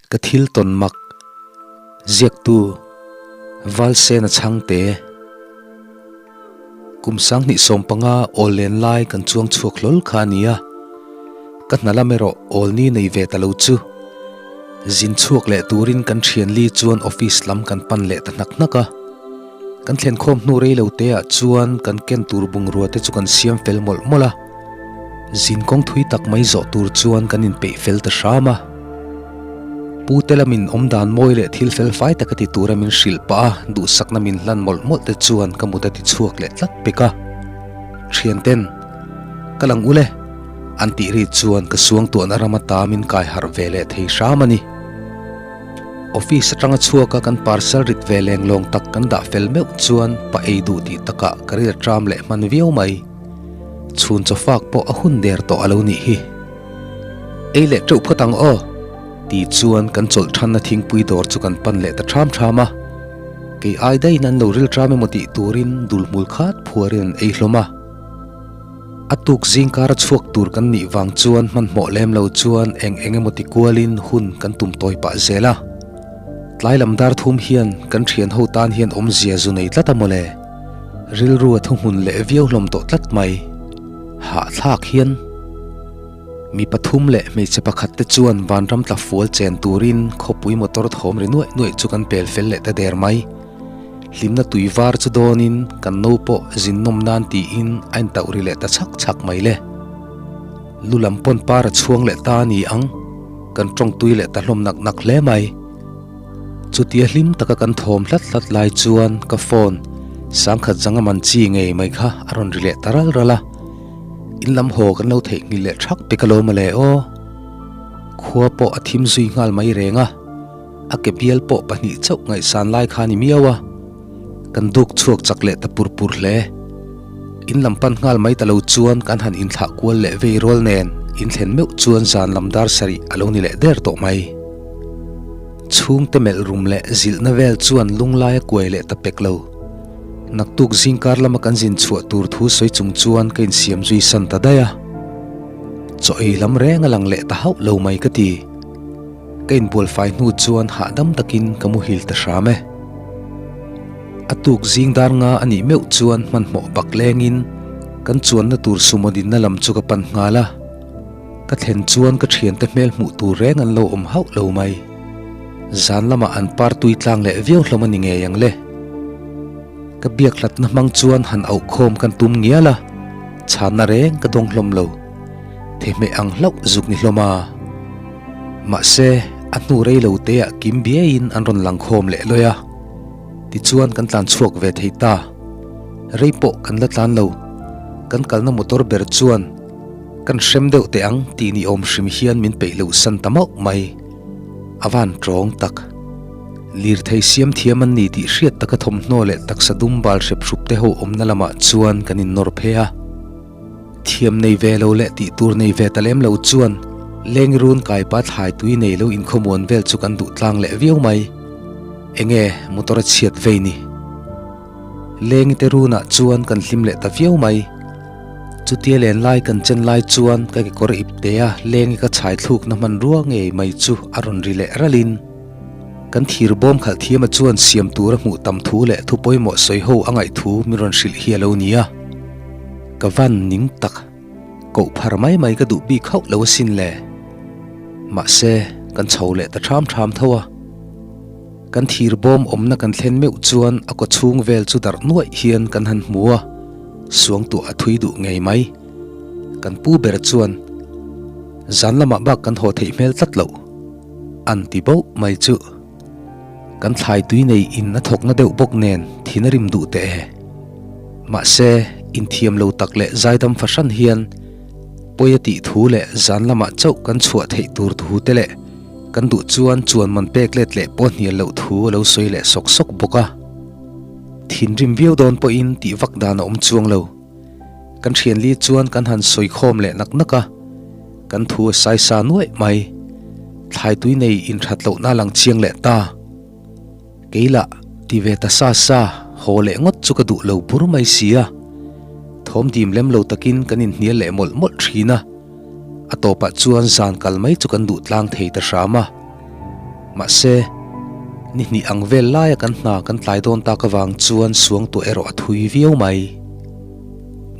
Ka thil tawn mak ziaktu Valsena Chhangte Kum 2015 awl len lai kan chuang chhuak hlawl kha a ni a, ka hna lam erawh awl ni nei ve ta lo chu. Zin chhuak leh turin kan thianli chuan office lam kan pan leh ta hnak hnak a. Kan thlen khawm hnu rei lo te ah chuan kan ken tur bungrua te chu kan siam fel mawlh mawlh a. Zin kawng thui tak mai zawh tur chuan kan inpeih fel ta hram a. Pu te lamin awm dan mawi leh thil fel fai taka ti tura min hrilh pah a, duhsakna min hlan mawlh mawlh te chuan ka mut a ti chhuak leh tlat pek a. Thian ten, Ka lang ule, an tih ri chuan ka suangtuahna ram ata min kai harh ve leh thei hram a ni. Office atanga chhuaka kan parcel rit ve leng lawng tak kan dah fel meuh chuan pa ei duh tih takah ka ril tram leh hman viau mai. Chhun chaw fak pawh a hun der tawh a lo nih hi. Ei leh teuh phawt ang aw! Ti chuan kan chawlh thanna thingpui dawr chu kan pan leh ta tham tham a. Kei ai daihin an lo ril tram emaw tih turin dul hmul khat phuarin an ei hlawm a. A tuk zingkar a chhuak tur kan nih vang chuan hmanhmawh lem lo chuan eng eng emaw ti kualin hun kan tum tawi pah zel a. Tlai lam dar thum hian kan thian ho tan hian awmzia zu nei tlat a mawle. Rilru a thuhmun leh viau hlawm tawh tlat mai. Hahthlak hian. Mi pathum leh hmeichhe pakhat te chuan vanram tla fual chen turin khawpui motor thawm ri nuaih nuaih chu kan pel fel leh ta der mai. Hlimna tui var chu dawnin kan no pawh zin nawm nan tiin a intauh ri leh ta chhak chhak mai le. Lu lam pawn par a chhuang leh ta a ni ang, kan tawng tui leh ta hlawm nak nak hle mai. Chutia hlim taka kan thawm hlat hlat lai chuan ka phone sangkhat zanga man chi ngei mai kha a rawn ri leh ta ral ral a. In lam haw kan lo theihnghilh leh thak pek alawm a le aw. Khua pawh a thim zui nghal mai reng a. A ke bial pawh pahnih chauh ngaihsan lai kha a ni miau a, kan duk chhuak chak leh ta pur pur hle. In lam pan nghal mai ta lo chuan kan han inthlah kual leh vei rual nen in thlen meuh chuan zan lam dar sarih a lo ni leh der tawh mai. Chhungte melh rum leh zilhna vel chuan lunglai a kuai leh ta pek lo. Naktuk zingkar lama kan zin chhuah tur thu sawi chung chuan ka insiam zui san ta daih a. Chaw ei lam reng a lang leh ta hauh lo mai ka ti. Ka inbual fai hnu chuan hahdam takin ka muhil ta hram e. A tuk zing dar nga a nih meuh chuan hmanhmawh bak lengin kan chuanna tur sumo dinna lam chu ka pan nghal a. Ka thlen chuan ka thiante hmel hmuh tur reng an lo awm hauh lo mai. Zan lamah an par tui tlang leh viau hlawm a ni ngei ang le. Ka biak hlatna hmang chuan han auhkhawm kan tum ngial a, chhanna reng ka dawng hlawm lo. Thehmeh ang hlauh zuk ni hlawm a. Mahse, a hnu rei lo te ah kim biaiin an rawn lang khawm leh lawi a. Tichuan kan tlan chhuak ve thei ta. Rei pawh kan la tlan lo. Kan kalna motor ber chuan kan hrem deuh teh ang tih ni awm hrim hian min peih loh san ta mauh mai. A van tawng tak. Lirthei siam thiam an ni tih hriat taka thawmhnaw leh taksa dum bal hrep hrup te ho awmna lamah chuan kan innawr phei a. Thiam nei ve lo leh tih tur nei ve ta lem lo chuan leng run kai pa thlai tui nei lo inkhawmuan vel chu kan duh tlang leh viau mai. Enge motor a chhiat vei ni? Lengi te runah chuan kan hlim leh ta viau mai. Chutia len lai kan chen lai chuan ka kekawr ip te a lengi ka chhai thlukna hmanrua ngei mai chu a rawn ri leh ralin kan thir bawm khalh thiama chuan siam tura hmuh tam thu leh thu pawimawh sawi ho a ngaih thu min rawn hrilh hi a lo ni a. Ka van ning tak, koh phar mai mai ka duh bik hauh lo asin le. Mahse, kan chho leh ta ṭham ṭham tho a. Kan thir bawm awmna kan thlen meuh chuan a kaw chhung vel chu darh nuaih hian kan han hmu a, suangtuah a thui duh ngei mai. Kan pu ber chuan, Zan lamah bak kan haw theih hmel tlat loh, an ti bauh mai chu. Kan thlai tui nei in a thawkna deuh bawk nen thin a rim duh teh e. Mahse, inthiam lo tak leh zaidam fahran hian pawi a tih thu leh zan lamah chauh kan chhuah theih tur thu te leh kan duh chuan chuan man pek let leh pawh hnial loh thu a lo sawi leh sawk sawk bawk a. Thinrim viau dawn pawhin tih vak dan a awm chuang lo. Kan thianli chuan kan han sawi khawm leh nak nak a, kan thu a sai sa nuaih mai. Thlai tui nei inthat lohna a lang chiang leh ta. Keilah ti ve ta sa sa, haw leh ngawt chu ka duh lo bur mai si a. Thawm dim lem lo takin kan inhnial leh mawlh mawlh thin a. A tawpah chuan zan kal mai chu kan duh tlang thei ta hram a. Mahse, ni hnih ang vel laia kan hna kan tlai dawn tak avang chuan suangtuah erawh a thui viau mai.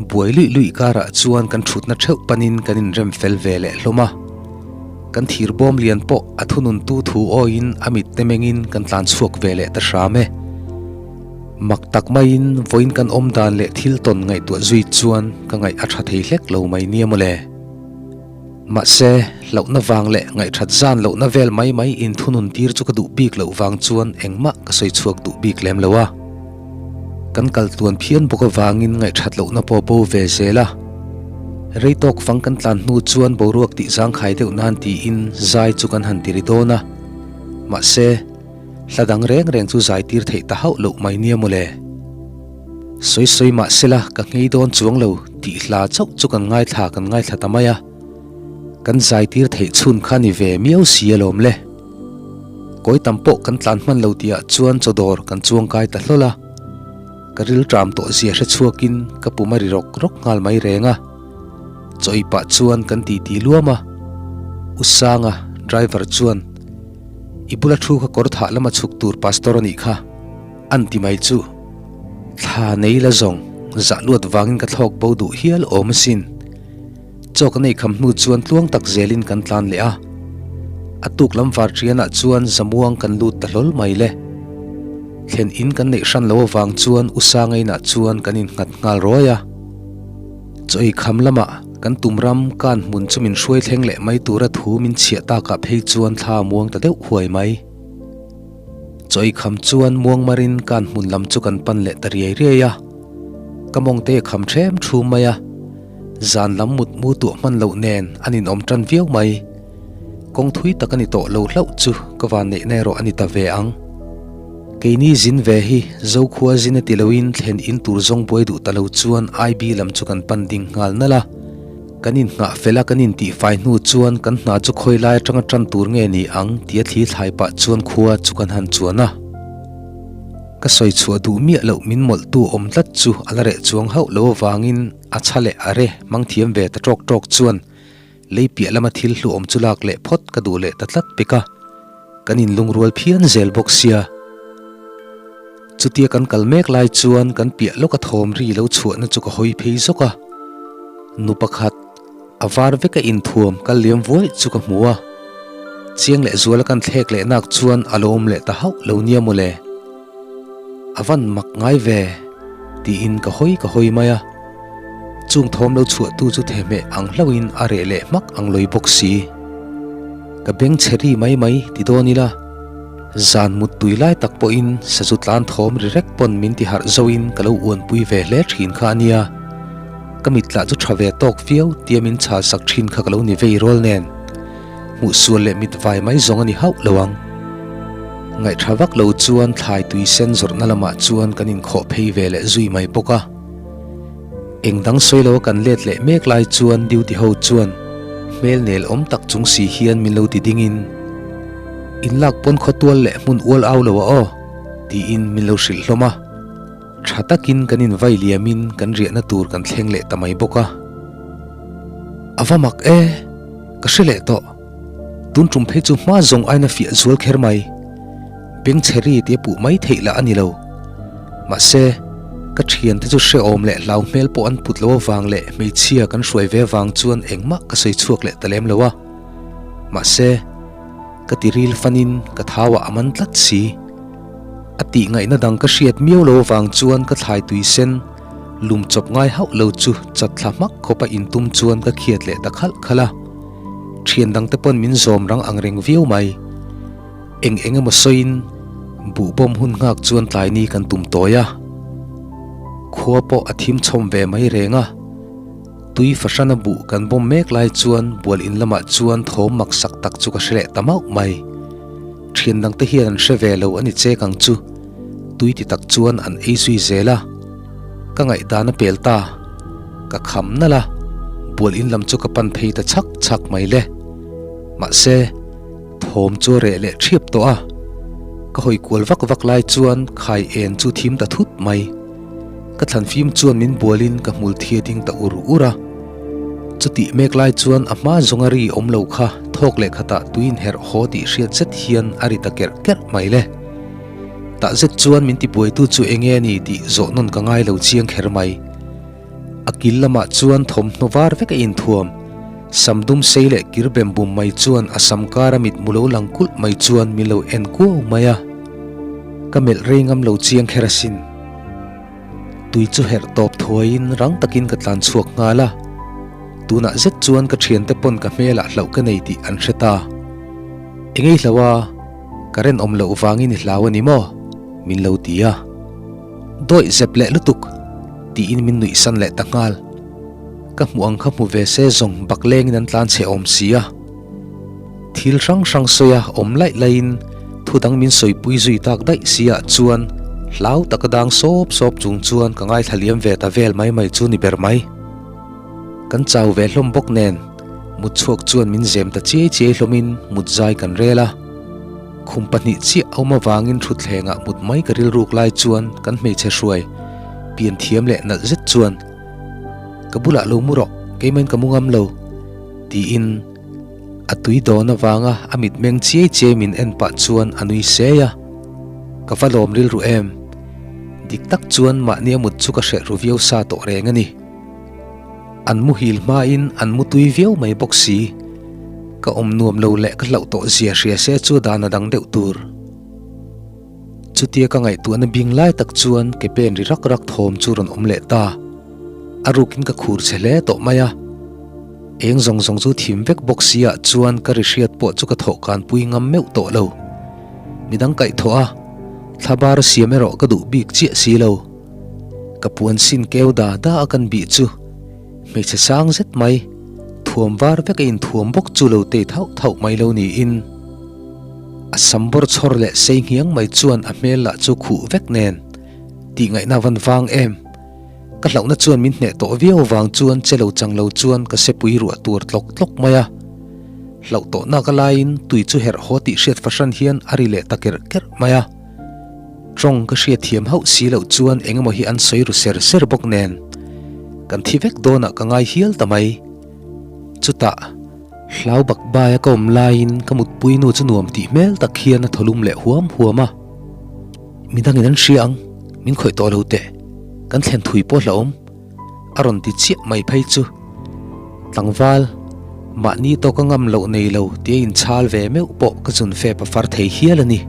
Buai luih luih karah chuan kan thutna theuh panin kan inrem fel ve leh hlawm a. Kan thir bawm lian pawh a thununtu thu awiin a mit te mengin kan tlan chhuak ve leh ta hram e. Mak tak maiin vawiin kan awm dan leh thil tawn ngaihtuah zui chuan ka ngaih a tha thei hlek lo mai nia mawle. Mahse, hlauhna vang leh ngaihthat zan lohna vel mai mai inthunun tir chu ka duh bik loh vang chuan engmah ka sawi chhuak duh bik lem lo a. Kan kal tluan phian bawk avangin ngaihthat lohna pawh bo ve zel a. Rei tawk fang kan tlan hnu chuan boruak tih zangkhai deuh nan tiin zai chu kan han ti ri dawn a. Mahse, hla dang reng reng chu zai tir theih ta hauh loh mai nia mawle. Sawi sawi mah sela ka nghei dawn chuang lo tih hla chauh chu kan ngaithla kan ngaithla ta mai a, kan zai tir theih chhun kha ni ve miau si alawm le. Kawi tam pawh kan tlan hman lo tihah chuan chaw dawr kan chuang kai ta hlawl a, ka rilṭam tawh zia hre chhuakin ka pum a ri rawk rawk nghal mai reng a. Chaw ei pah chuan kan titi luam a, U Sanga, driver chuan, I bula thu kha kawr thah lama chhuk tur pastor a nih kha, an ti mai chu. Thla nei la zawng, zah luat vangin ka thlawk bo duh hial awm asin. Chaw ka nei kham hnu chuan tluang tak zelin kan tlan leh a. A tuk lam var ṭianah chuan zamuang kan lut ta hlawl mai le. Thlen in kan neih hran lo avang chuan U Sangainah chuan kan innghat nghal ruai a. Chaw ei kham lamah kan tum ram kan hmun chu min hruai thleng leh mai tura thu min chhiah takah phei chuan thla a muang ta deuh huai mai. Chaw ei kham chuan muangmarin kan hmun lam chu kan pan leh ta riai riai a, ka mawngte a kham ṭhem ṭhum mai a, zan lam mut mu tuah hman loh nen an inawm ṭan viau mai. Kawng thui tak a ni tawh lo hlauh chu ka van neihna erawh a ni ta ve ang. Keini zin ve hi Zokhua zin a ti loin thlen in tur zawng buai duh ta lo chuan IB lam chu kan pan ding nghal nalh a. Kan inngah fel a kan intihfai hnu chuan kan hna chu khawi lai atanga tan tur nge ni ang tia thli thlai pah chuan khua chu kan han chuan a. Ka sawi chhuah duh miah loh min mawlhtu awm tlat chu a la reh chuang hauh lo avangin a chha leh a re hmang thiam ve ta tawk tawk chuan lei piah lama thil hluawm chu lak leh phawt ka duh leh ta tlat pek a. Kan inlungrual phian zel bawk sia. Chutia kan kal mek lai chuan kan piah lawka thawm ri lo chhuahna chu ka hawi phei zawk a. Nu pakhat, a var veka inthuam kal liam vuai chu ka hmu a. Chiang leh zuala kan thlek leh nak chuan a lo awm leh ta hauh lo nia mawle. A van mak ngai ve, tiin ka hawi ka hawi mai a. Chung thawm lo chhuahtu chu thehmeh ang hlauhin a reh leh hmak ang lawi bawk si. Ka beng chhe ri mai mai ti dawn ila, zan mut tui lai tak pawhin sazu tlan thawm ri rek pawn min ti harh zoin ka lo uanpui ve hle thin kha a nia. Ka mit lah chu tha ve tawk viau tia min chhal sak thin kha ka lo ni vei rual nen. Hmuh sual leh mit vai mai zawng a ni hauh lo ang. Ngaihṭha vak lo chuan thlai tui sen zawrhna lamah chuan kan inkhawh phei ve leh zui mai bawk a. Eng dang sawi lo a kan let leh mek lai chuan duty ho chuan hmel nel awm tak chung si hian min lo ti ding in, In lak pawn khawtual leh hmun ual au lo a aw, tiin min lo hrilh hlawm a. Tha takin kan in vai liam in kan riahna tur kan thleng leh ta mai bawk a. A va mak e, ka hre leh tawh. Tun tum phei chu hma zawng aina fiah zual kher mai. Bengchheri tia puh mai theih lah a ni lo. Mahse, ka thiante chu hrehawm leh hlau hmel pawh an put lo avang leh hmeichhia kan hruai ve avang chuan engmah ka sawi chhuak leh ta lem lo a. Mahse, ka ti ril fanin ka thauah a man tlat si. A tih ngaihna dang ka hriat miau lo avang chuan ka thlai tui sen lum chawp ngai hauh lo chu chat thla hmak khawpa intum chuan ka khiat leh ta khalh khalh a. Thian dangte pawn min zawm rang ang reng viau mai. Eng eng emaw sawiin buhbawm hun nghak chuan tlai ni kan tum tawi a. Khua pawh a thim chhawm ve mai reng a. Tui fahrana buh kan bawm mek lai chuan bual in lamah chuan thawm mak sak tak chu ka hre leh ta mauh mai. Thian dangte hian an hre ve lo a ni chek ang chu. Tui ti tak chuan an ei zui zel a. Ka ngaihdan a pel ta. Ka kham nalh a, bual in lam chu ka pan phei ta chhak chhak mai le. Mahse. Thawm chu a reh leh ṭhiap tawh a, ka hawi kual vak vak lai chuan khai en chu thim ta thut mai. Ka thlan fim chuan min bualin ka hmul thia ding ta ur ur a. Chutih mek lai chuan a hma zawnga ri awm lo kha Thawk leh khatah tui inherh haw tih hriat zet hian a ri ta kerh kerh mai le. Tah zet chuan min tibuaitu chu enge a ni tih zawh nawn ka ngai lo chiang kher mai. A kil lamah chuan thawmhnaw var vek a inthuam. Sam dum sei leh kir bem bum mai chuan a sam kara mitmu lo lang kulh mai chuan min lo en kuau mai a. Ka melh rei ngam lo chiang kher asin. Tui chu herh tawp thuaiin rang takin ka tlan chhuak nghal a. Tunah zet chuan ka thiante pawn ka hmelah hlauh ka nei tih an hre ta. Engei hlau a, ka renawm loh vangin i hlau a ni maw? Min lo ti a. Dawih zep leh lutuk! Tiin min nuih san leh ta nghal. Ka hmuh ang kha hmu ve se zawng bak lengin an tlan chhe awm si a. Thil hrang hrang sawi a awm laih laihin thu dang min sawipui zui tak daih si ah chuan hlau taka dang sawp sawp chung chuan ka ngaithla liam ve ta vel mai mai chu ni ber mai. Kan chau ve hlawm bawk nen mut chhuak chuan min zem ta chiai chiai hlawmin mut zai kan rel a. Khum pahnih chiah a awm avangin thutthlengah mut mai ka rilruk lai chuan kan hmeichhe hruai pian thiam leh nalh zet chuan ka bulah lo mu rawh keimahin ka mu ngam lo tiin a tui dawn avanga a mitmeng chiai chiai min en pah chuan a nui sei a, ka va lawm rilru em? Dik tak chuan mahni a mut chu ka hreh ru viau sa tawh reng a ni. An muhil hmain an mu tui viau mai bawk si. Ka awm nuam lo leh ka hlauh tawh zia hria se chu dan a dang deuh tur. Chutia ka ngaihtuahna bing lai tak chuan ke pen ri rak rak thawm chu rawn awm leh ta. A rukin ka khur che hle tawh mai a. Eng zawng zawng chu thim vek bawk si ah chuan ka ri hriat pawh chu ka thawh kan pui ngam meuh tawh lo. Midang kaihthawh a, thlabar siam erawh ka duh bik chiah si lo. Ka puan sin keu da da a kan bih chu hmeichhe sang zet mai, thuam var vek a inthuam bawk chu lo tei thauh thauh mai lo niin. A sam bawr chhawr leh sei nghiang mai chuan a hmel lah chu khuh vek nen tih ngaihna van vang em. Ka hlauhna chuan min hneh tawh viau vang chuan che lo chang lo chuan ka sepui ruah tur tlawk tlawk mai a. Hlauh tawhna ka laiin tui chu herh haw tih hriat fahran hian a ri leh ta kerh kerh mai a. Tawng ka hriat thiam hauh si loh chuan eng emaw hi an sawi ru ser ser bawk nen kan thi vek dawnah ka ngai hial ta mai. Chutah hlau bak baia ka awm laiin ka mutpui nu chu nuam tih hmel tak hian a thaw lum leh huam huam a. Midangin an hria ang, min khawih tawh lo teh, kan thlen thui pawh hlauhawm a rawn ti chiah mai phei chu. Tlangval, mahni tawka ngam loh nei lo tia inchhal ve meuh pawh ka chun fep a far thei hial a ni.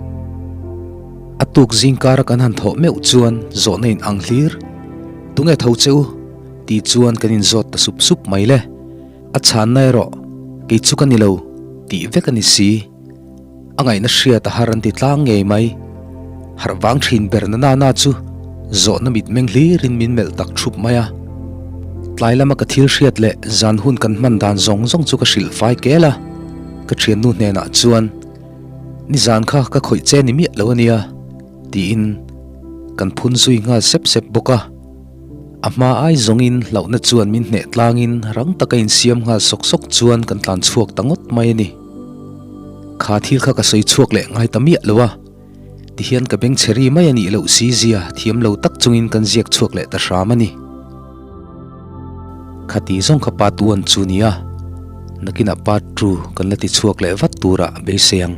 A tuk zingkara kan han thawh meuh chuan zawhna in ang hlir, Tunge tho che u? tih chuan kan inzawt ta sup sup mai le. A chhanna erawh, Kei chu ka ni lo, tih vek a ni si. A ngaihna hriat a har an ti tlang ngei mai. Harh vang thin ber na nana chu zawhna mitmeng hlirin min melh tak thup mai a. Tlai lama ka thil hriat leh zan hun kan hman dan zawng zawng chu ka hrilh fai kel a. Ka thiannu hnenah chuan, Nizan kha ka khawih che ni miah lo a nia, tiin kan phun zui nghal sep sep bawk a. A hma ai zawngin hlauhna chuan min hneh tlangin rang taka insiam nghal sawk sawk chuan kan tlan chhuak ta ngawt mai a ni. Kha thil kha ka sawi chhuak leh ngai ta miah lo a, tihian ka beng chhe ri mai a nih loh si zia thiam lo tak chungin kan ziak chhuak leh ta hram a ni. Khati zawng kha part one chu nia, nakinah part two kan la ti chhuak leh vat turah beisei ang.